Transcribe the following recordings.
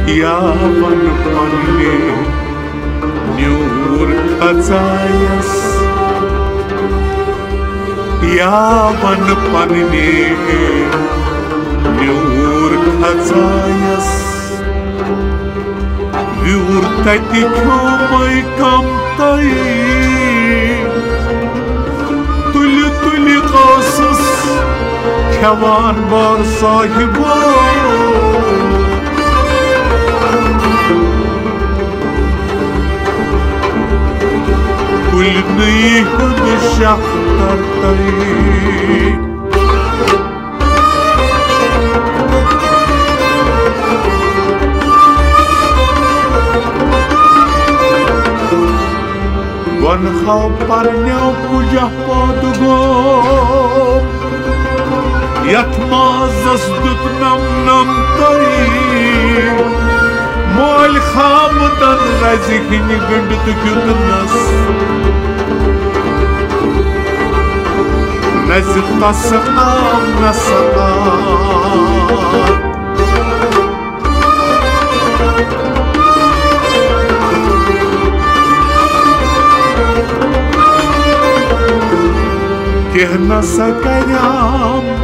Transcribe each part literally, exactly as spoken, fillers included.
یا ون پننہِ نیوٗر کھژایس، یا ون پننہِ نیوٗر کھژایس، ویوٗر تتہِ کھیومے کم تۄہہِ۔ تُلہِ تُلہِ ٲسٕس کھٮ۪وان بار صاحبو۔ کُلنٕے ہُنٛد شاہ ترتَے۔ گۄنہو پرنیو کُجہ پٲدٕ گوٚو، یتھ مازس دیُت نم نم تۄہہِ۔ مٲلۍ خامتن رزِ ہٕنہِ گنڈٕ تہٕ کیُتنس، نزِ تس آو نسا آو۔ کینٛہہ نسا کریام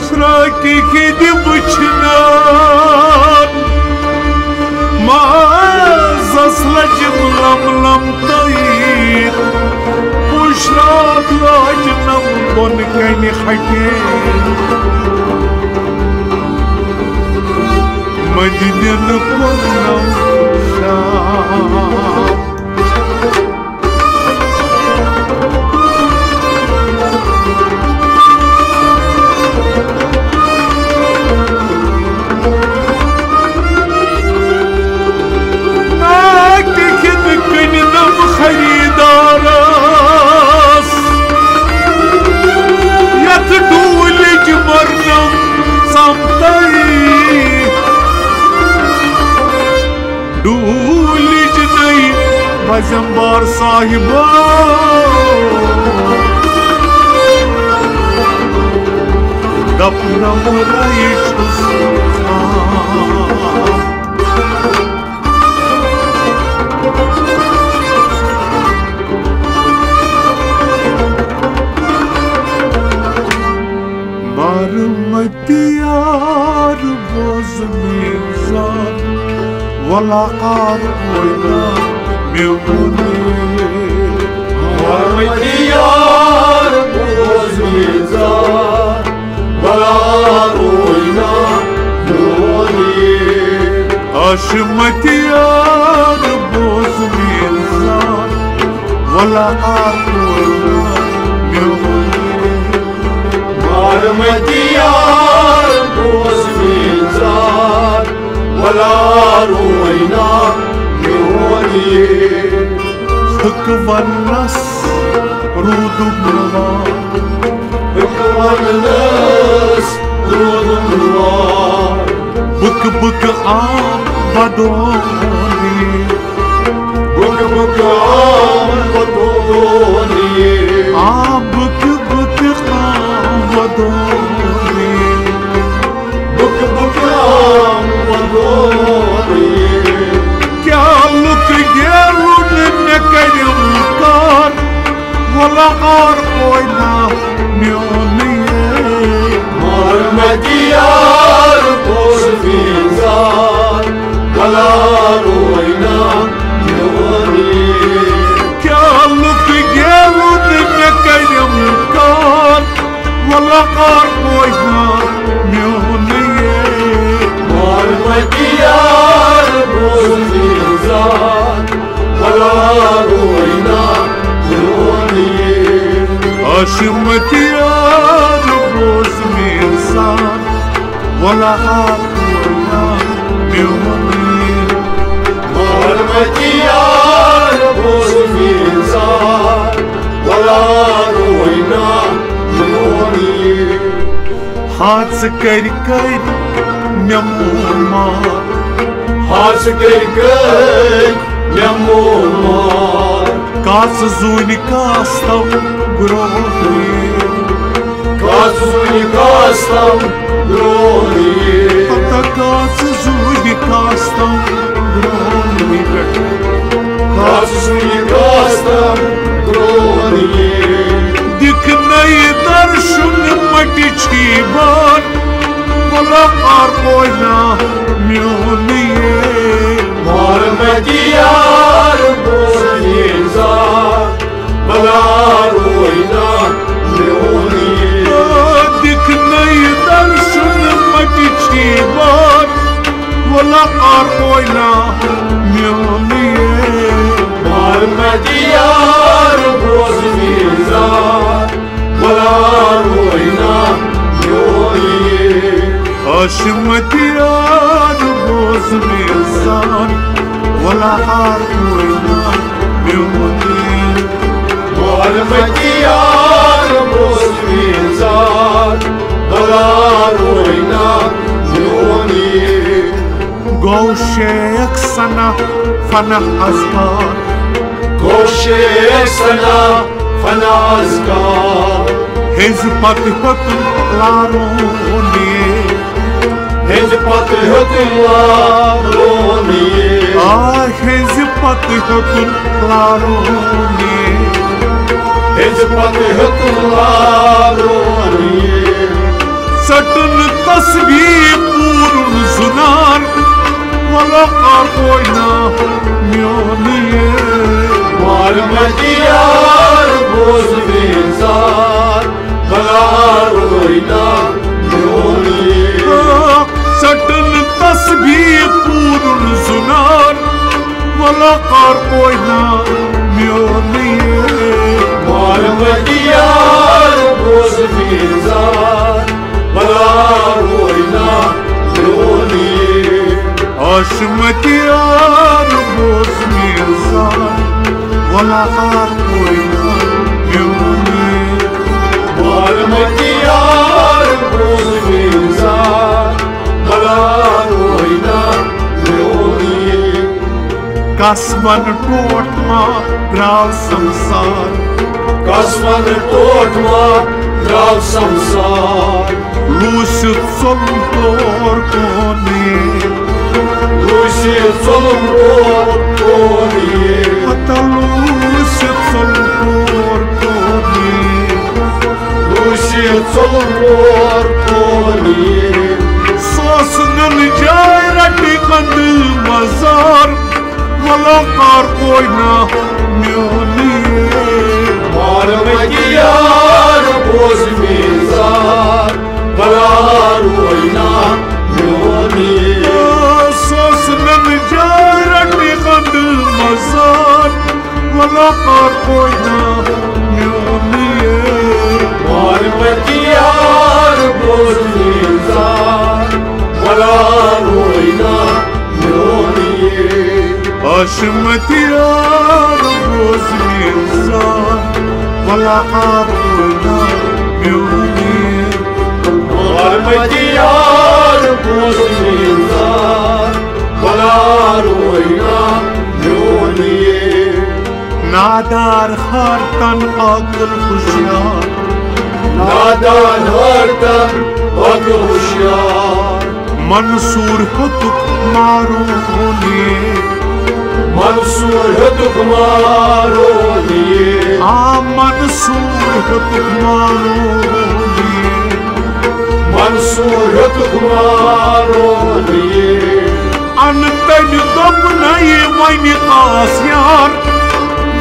فراقہِ ہِنٛدِ وٕچھنہٕ۔ مازس لجِم لم لم تٔیٖر، پُشراک لاجنم بۄن کنہِ ہٹے۔ مدنہِ نہٕ کوٚرنم شام۔ ناٹہِ کھٮ۪تہٕ کٕنۍ نم خریٖدارس، یتھ ڈوٗلِج مٔرنم ژمتٕے۔ ڈوٗلِج نٔے بزمبار صاحبو، دپنم رے چھُس خان۔ بارمتی یار بوز میزان، ولا آر کوینا میونی۔ بارمتی یار بوز میزان، ولا آر کوینا میونی۔ آشمتی یار بوز میزان، ولا آر کوینا میونی۔ بارمتی یار بوز میزان، ولا روینا میونی۔ حق ونس روٗدُم نوار۔ حق ونس روٗدُم نوار۔ بک بک آم بدونی۔ بک بک آم بدونی۔ آ بک بک آم بدونی۔ بک بک آم بدونی۔ کیٛاہ لُکھ گیرُن مےٚ کٔرِم کار، ولا آر کوینا میونی۔ مارمتی یار بوز میزان، ولا روینا میونی۔ کیٛاہ لُکھ گیرُن مےٚ کٔرِم کار، ولا آر کوینا میونی۔ مارمتی یار بوز میزان، ولا روینا میونی۔ آشمتی یار بوز میزان، ولا آر کوینا میونی۔ مارمتی یار بوز میزان، ولا روینا میونی۔ ہاں ژٕ کٔرۍ کٔرۍ مےٚ موٗل مار۔ ہاں ژٕ کٔرۍ کٔرۍ مےٚ موٗل مار۔ کاژٕ زوٗنہِ کاستم برونٛہٕے۔ کاژٕ زوٗنہِ کاستم برونٛہٕے۔ پتہ کاژٕ زوٗنہِ تہِ چھی بار، ولا کر کوینا میون یہ۔ مارمتی یار بوز میزار، بلا روینا میون یہ۔ دکھ نئی درشن مٹی چھی بار، ولا کر کوینا میون یہ۔ مارمتی یار بوز میزار، ولا روینا میون یہ۔ عاشمتی یار بوز میزار، ولا کر کوینا میون یہ۔ مارمتی یار بوز میزار، بلا روینا میون یہ۔ گو شیخ ثنا فنا اذکار۔ گو شیخ ثنا فنا اذکار۔ ہنزِ پتہٕ ہیوٚتُن لارون یہ۔ ہنزِ پتہٕ ہیوٚتُن لارون یہ۔ آ، ہنزِ پتہٕ ہیوٚتُن لارون یہ۔ ہنزِ پتہٕ ہیوٚتُن لارون یہ۔ ژٹُن تسبیح پوٗرُن زُنار، ولا کر کوینا میون یہ۔ مارمتی یار بوز میزار، بلا روینا میون یہ۔ ژٹُن تسبیح پوٗرُن زُنار، ولا کر کوینا میون یہ۔ مارمتی یار بوز میزار، بلا روینا میون یہ۔ عاشمتی یار بوز میزار، ولا کر کوینا میون یہ۔ مارمتی یار بوز میزار، بلا روینا میون یہ۔ کس ون ٹوٹھ ما درٛاو سمسار۔ کس ون ٹوٹھ ما درٛاو سمسار۔ لوٗسِتھ ژوٚل تور کونی۔ لوٗسِتھ ژوٚل تور کونی۔ ہتا لوٗسِتھ ژوٚل تور کونی۔ لوٗسِتھ ژوٚل تور کونی۔ سُہ اوس نُن جاے رٹہِ کندٕ مزار۔ ولا کر کوینا میون یہ۔ مارمتی یار بوز میزار، بلا روینا میون یہ۔ سُہ اوس نُن جاے رٹہِ کندٕ مزار، ولا کر کوینا میون یہ۔ مارمتی یار بوز میزار، بلا روینا میون یہ۔ عاشمتی یار بوز میزار، ولا کر کوینا میون یہ۔ مارمتی یار بوز میزار، بلا روینا میون یہ۔ نادار ہر تن عاقل ہوشیار۔ نادان ہر تن عاقل ہوشیار۔ منصور ہیوٚتُکھ مارون یہ۔ منصور ہیوٚتُکھ مارون یہ۔ آ، منصور ہیوٚتُکھ مارون یہ۔ منصور ہیوٚتُکھ مارون یہ۔ ان تٔمۍ دوٚپ نَے وۄنۍ کاس یار،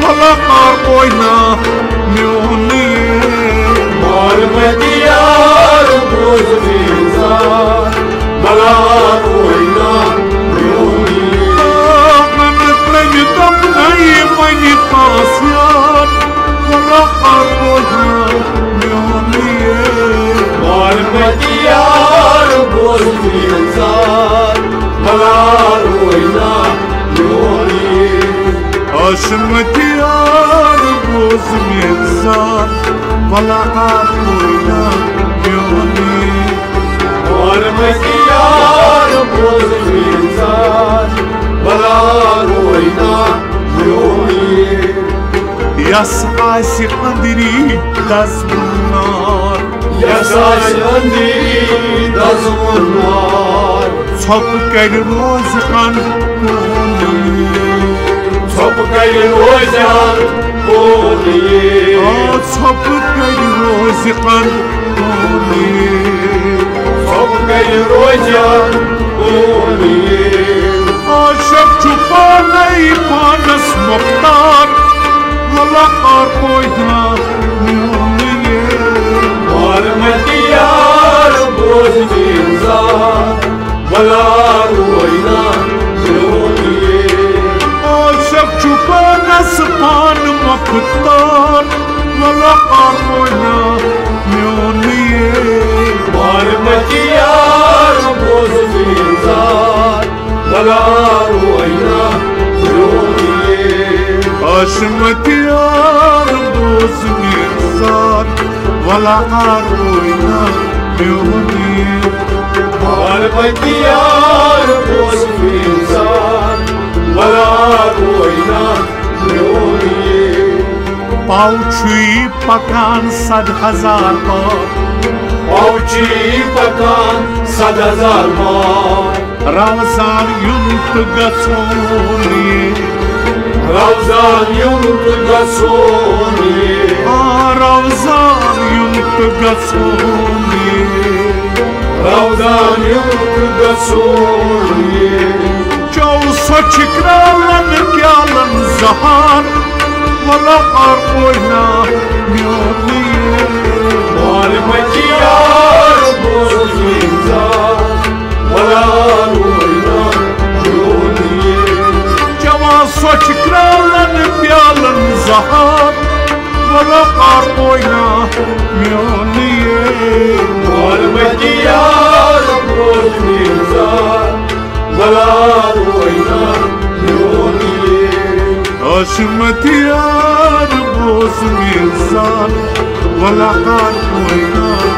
ولا کر کوینا میون یہ۔ مارمتی یار بوز میزار، بلا روینا میون یہ۔ ان تٔمۍ دوٚپ نَے وۄنۍ کاس یار، ولا کر کوینا میون یہ۔ مارمتی یار بوز میزار، بلا روینا میون یہ۔ عاشمتی یار بوز میزار، ولا کر کوینا میون یہ۔ مارمتی یار بوز میزار، بلا روینا میون یہ۔ یس آسہِ أنٛدری دزوُن نار۔ یس آسہِ أنٛدری دزوُن نار۔ ژھۄپہٕ کرِ روزِ قند کونی۔ ژھۄپہٕ کرِ روزِ قند کونی۔ آ، ژھۄپہٕ کرِ روزِ قند سۄ گٔے روزیان اُمید۔ عاشق چھُ پانے پانس مختار، ولا کر کوئی نہ میون یہ۔ مارمتی یار بوز میرزا، ولا روینا میون یہ۔ عاشق چھُ پانس پان مختار، ولا کر کوئی نہ میون یہ۔ مارمتی یار بوز میرزا، ولا روینا رویے۔ عاشمتی یار بوز میرزا، ولا روینا میون یہ۔ مارمتی یار بوز میرزا، ولا روینا میون یہ۔ پاو چھُے پکان صد ہزار بار۔ پاو چھُے پکان صد ہزار بار۔ روزان یُن تہٕ گژھُن یہِ۔ روزان یُن تہٕ گژھُن یہِ۔ آ، روزان یُن تہٕ گژھُن یہِ۔ روزان یُن تہٕ گژھُن یہِ۔ چو سۄچھ کرٛالن پیالن زہار، ولا آر کوئی نہ میون یہ۔ مارمتی یار بوز میرزا، ولا روینا رویے۔ چو سۄچھ کرٛالن پیالن زہار، ولا آر کوئی نہ میون یہ۔ مارمتی یار بوز میرزا، ولا روینا میون یہ۔ عاشمتی یار بوز میرزا، ولا آر کوئی نہ